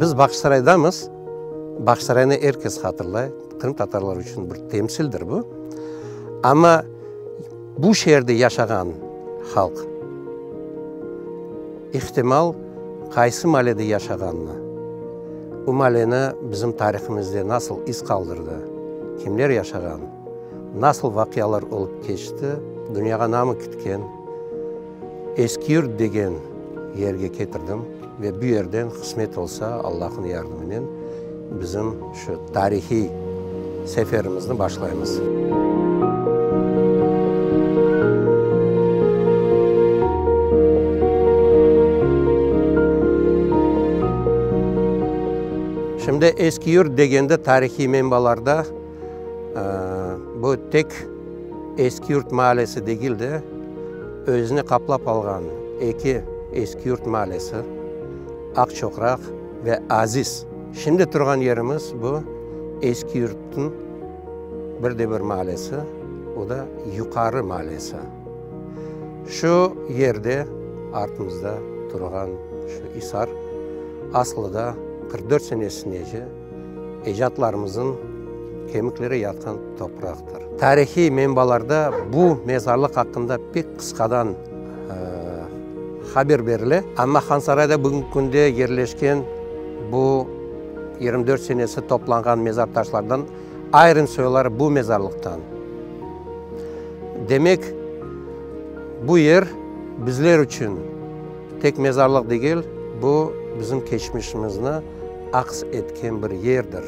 Biz Bağçasaraydamız. Bağçasaraynı er kes hatırlay. Qırımtatarlar içün bir temsildir bu. Amma bu şeerde yaşağan halq, ihtimal, qaysı mallede yaşağanını, bu malleni bizim tarihimizde nasıl iz qaldırdı, kimler yaşağan, nasıl vaqialar olıp keçti, dünyağa namı kitken Eskiyurt degen yerge ketirdim ve bu yerden, qısmet olsa, Allahnıñ yardımınen bizim şu tarihiy seferimizni başlaymız. Şimdi Eskiyurt degende tarihiy menbalarda bu tek Eskiyurt maalesi degil de, özüne qaplap alğan eki Eskiyurt maalesi, Aqçoqraq ve Aziz. Şimdi turğan yerimiz bu Eskiyurtnıñ bir de bir maalesi, o da Yuqarı maalesi. Şu yerde artımızda turğan şu isar aslı da 44 senesinece ecatlarımıznıñ kemikleri yatqan topraqtır. Tarihiy menbalarda bu mezarlıq aqqında pek qısqadan haber berile, amma Hansarayda bugünki künde yerleşken bu 24 senesi toplanğan mezar taşlardan ayırım soyları bu mezarlıqtan. Demek, bu yer bizler içün tek mezarlıq degil, bu bizim keçmişimizni aks etken bir yerdir.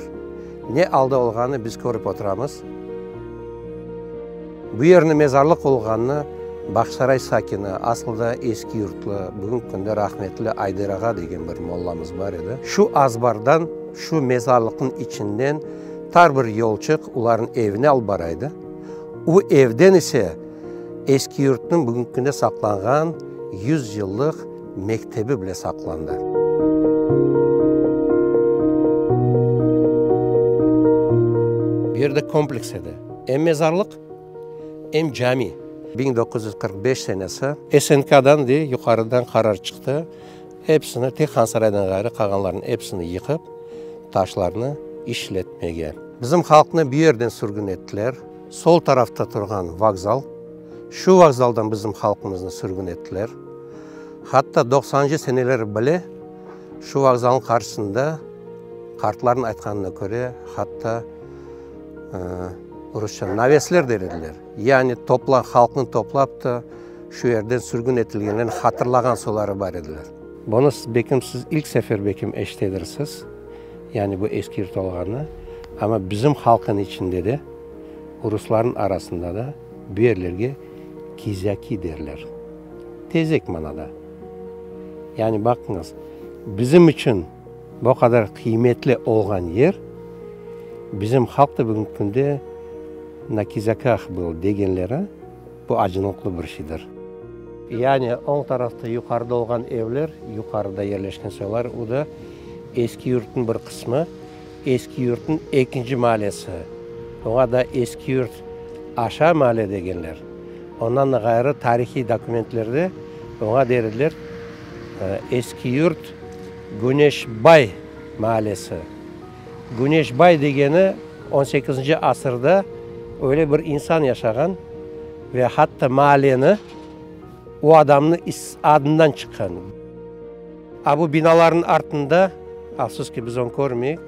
Ne alda olğanını biz körip oturamız. Bu yerni mezarlıq olğanını Bağçasaray sakini, aslı da eski yurtlı, bugünki künde rahmetli Ayder ağa degen bir mollamız bar edi. Şu azbardan, şu mezarlıqnıñ içinden tar bir yolçıq olarnıñ evine alıp bara edi. O evden ise eski yurtnıñ bugünki künde saqlanğan yüz yıllıq mektebi bile saqlandı. Bu yerde kompleks edi, em mezarlıq, em cami. 1945 senesi SNK-dan de yuqarıdan qarar çıqtı, episini, tek Hansaraydan ğayrı qalğanlarnıñ episini yıqıp, taşlarnı işletmege. Bizim halqnı bu yerden sürgün ettiler. Sol tarafta turğan vokzal, şu vokzaldan bizim halqımıznı sürgün ettiler. Hatta doqsanıncı seneler bile şu vokzalnıñ qarşısında, qartlarnıñ aytqanına köre, hatta rusça navesler der ediler. Yani topla, halqnı toplap da şu yerden sürgün etilgenlerini hatırlağan soları bar ediler. Bunı siz, bekim, siz ilk sefer, bekim, eşitedirsiz, yani bu eski yurt olğanı, amma bizim halqnıñ içinde de, ruslarnıñ arasında da bu yerlerge kizâki derler. Tezek manada. Yani baqıñız, bizim içün bu qadar qıymetli olğan yer, bizim halq da bugünki künde na kizâkah был degenleri, bu acınıqlı bir şeydir. Yani oñ tarafta yuqarıda olğan evler, yuqarıda yerleşken soylar, o da Eski Yurtnıñ bir qısmı, Eski Yurtnıñ ekinci maalesi, oña da Eski Yurt aşağı maale degenler. Ondan da ğayrı tarihiy dokumentlerde oña der ediler Eski Yurt Güneşbay maalesi. Güneşbay degeni on sekizinci asırda öyle bir insan yaşağan ve hatta maaleni o adamnıñ adından çıqqan. A bu binalarnıñ artında, afsus ki, biz onı körmeyik,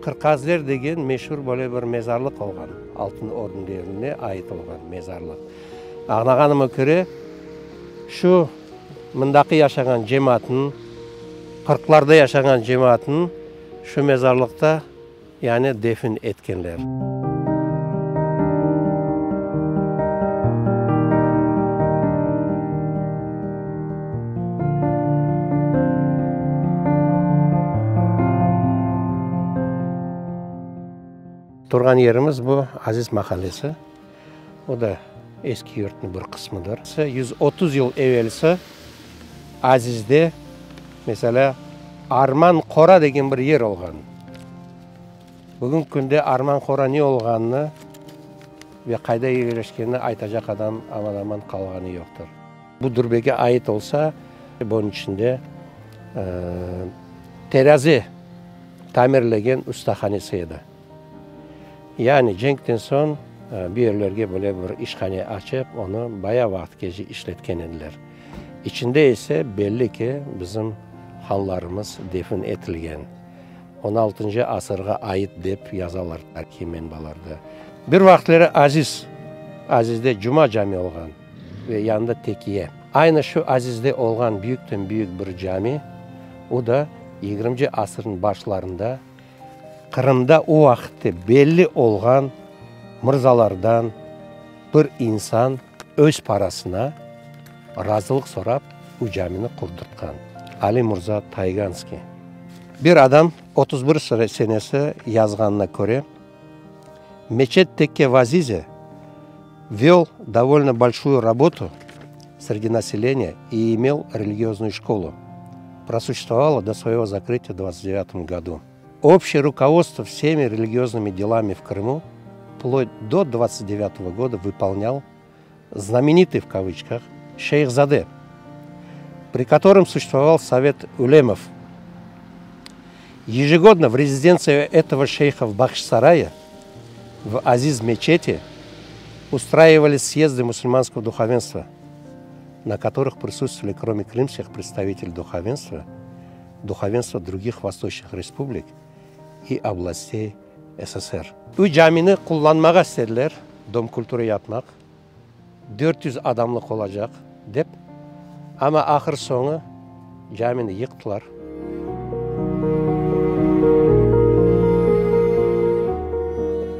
Qırqazler degen meşur böyle bir mezarlıq olğan, Altın Ordun devrine ait olğan mezarlıq. Añlağanıma köre, şu mındaki yaşağan cemaatnıñ, qırqlarda yaşağan cemaatnıñ şu mezarlıqta, yani defin etkenler. Turğan yerimiz bu Aziz mahallesi. O da eski yurtnıñ bir qısmıdır. 130 yıl evelsi Azizde, meselâ, Arman Qora degen bir yer olğan. Bugünki künde Arman Qora ne olğanını ve qayda yerleşkenini aytacaq adam aman-aman qalğanı yoqtır. Bu dürbege ait olsa, bunıñ içinde terazi. tamirlegen ustahanesi edi. Yani cenkten soñ bu yerlerge böyle bir işhane açıp, onı bayağı vaqıtqece işletken ediler. İçinde ise, belli ki, bizim hanlarımız defin etilgen. On altıncı asırğa ait dep yazalar tarihiy menbalarda. Bir vaqıtları Aziz, Azizde Cuma cami olğan ve yanında tekiye. Aynı şu Azizde olğan büyükten büyük bir cami, o da yigirminci asırnıñ başlarında Qırımda o vaqıtte belli olğan mırzalardan bir insan öz parasına razılıq sorap bu camini qurdırtqan, Ali Murza Tayganskiy. Bir adam 31 senesi yazğanına köre, Meçet tekke в Azize vel dovolno bolşuyu rabotu sredi naseleniya i imel religioznuyu şkolu, prosuşestvovala do svoego zakrıtiya v dvadtsat devyatom godu. Obşçeye rukovodstvo vsemi religioznymi delami v Krımu vplotь do dvadtsat devyatogo goda vypolnyal znamenitый v kavıçkah Şeyhzade, pri kotorom suşestvoval Sovet ulemov. Yejegodno v rezidentsiya etogo şeyha v Bağçasaraye, v Aziz-Meçeti ustraivali syezdy musulmanskogo duhovenstva, na kotorıh prisutstvovali krome krımskih predstaviteley duhovenstva, duhovenstvo drugih vostoçnıh respublik i oblastey SSR. Ü camini qullanmağa istediler, Dom kulturı yapmaq, 400 adamlıq olacaq, dep, amma ahır-soñu camini yıqtılar.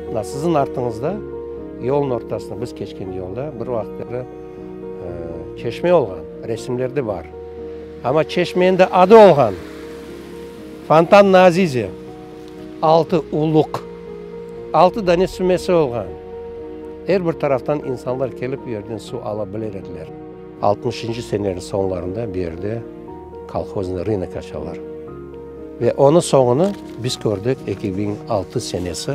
Mına siziñ artıñızda, yolnıñ ortasında, biz keçken yolda bir vaqıtları çeşme olğan, resimlerde bar. Amma çeşmeniñ de adı olğan, Fontan na Azize, altı uluq, altı dane sümesi olğan. Er bir taraftan insanlar kelip bu yerden suv ala bilir ediler. Altmışıncı senelerniñ soñlarında bu yerde kolhoznıy rınok açalar. Ve onıñ soñunı biz kördik 2006 senesi,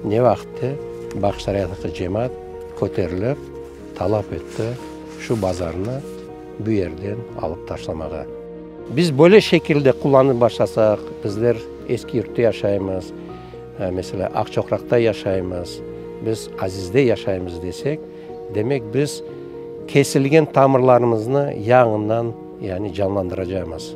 ne vaqıtte Bağçasaraydaki cemaat köterilip talap etti şu bazarnı bu yerden alıp taşlamağa. Biz böyle şekilde qullanıp başlasaq, bizler Eski Yurtta yaşaymız, meselâ, Aqçoqraqta yaşaymız, biz Azizde yaşaymız desek, demek biz kesilgen tamırlarımıznı yañından, yani canlandıracaqmız.